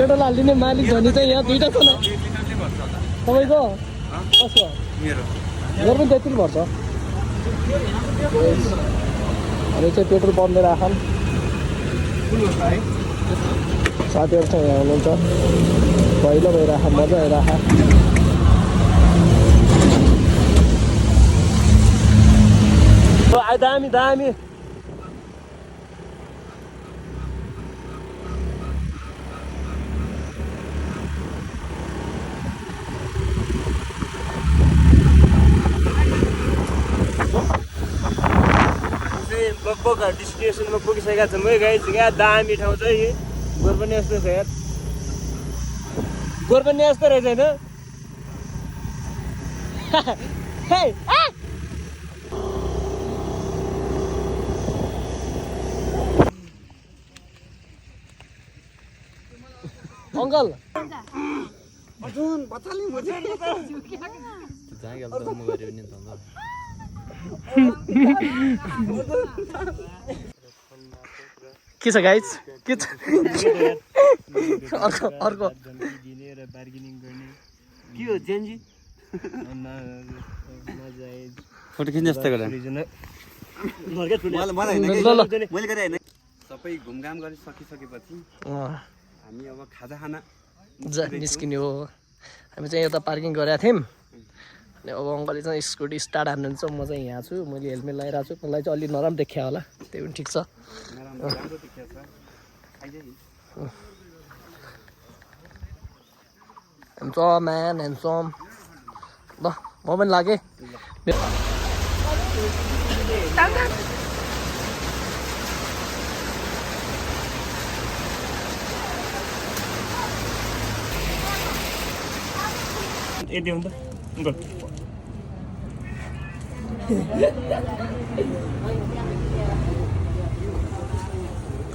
Petrol हालिदिने मालिक धनी चाहिँ यहाँ दुईवटा छ न तपाईँको कसको मेरो पनि त्यति पर्छ हामी चाहिँ पेट्रोल पम्पमा राखौँ साथीहरू चाहिँ यहाँ हुनुहुन्छ पहिलो भइराख मजा आइराख दामी दामी लगभग डेस्टिनेसनमा पुगिसकेका छौँ है गाइस। यहाँ दामी ठाउँ चाहिँ गोर पनि यस्तो छ यार गोर पनि यस्तो रहेछ होइन अङ्कल के छ गाइस के छ अर्को के हो जेन्जी फोटो खिच्न जस्तो गरे सबै घुमघाम गरि सकिसकेपछि हामी अब खाजा खाना निस्किने हो। हामी चाहिँ यता पार्किङ गरेका थियौँ अनि अब अङ्कलले चाहिँ स्कुटी स्टार्ट हान्नुहुन्छ म चाहिँ यहाँ छु मैले हेलमेट लगाइरहेको छु मलाई चाहिँ अलि नराम्रो देखिया होला त्यही पनि ठिक छ ह्यान्डसम म्यान ह्यान्डसम ल म पनि लागेँ यति हो नि त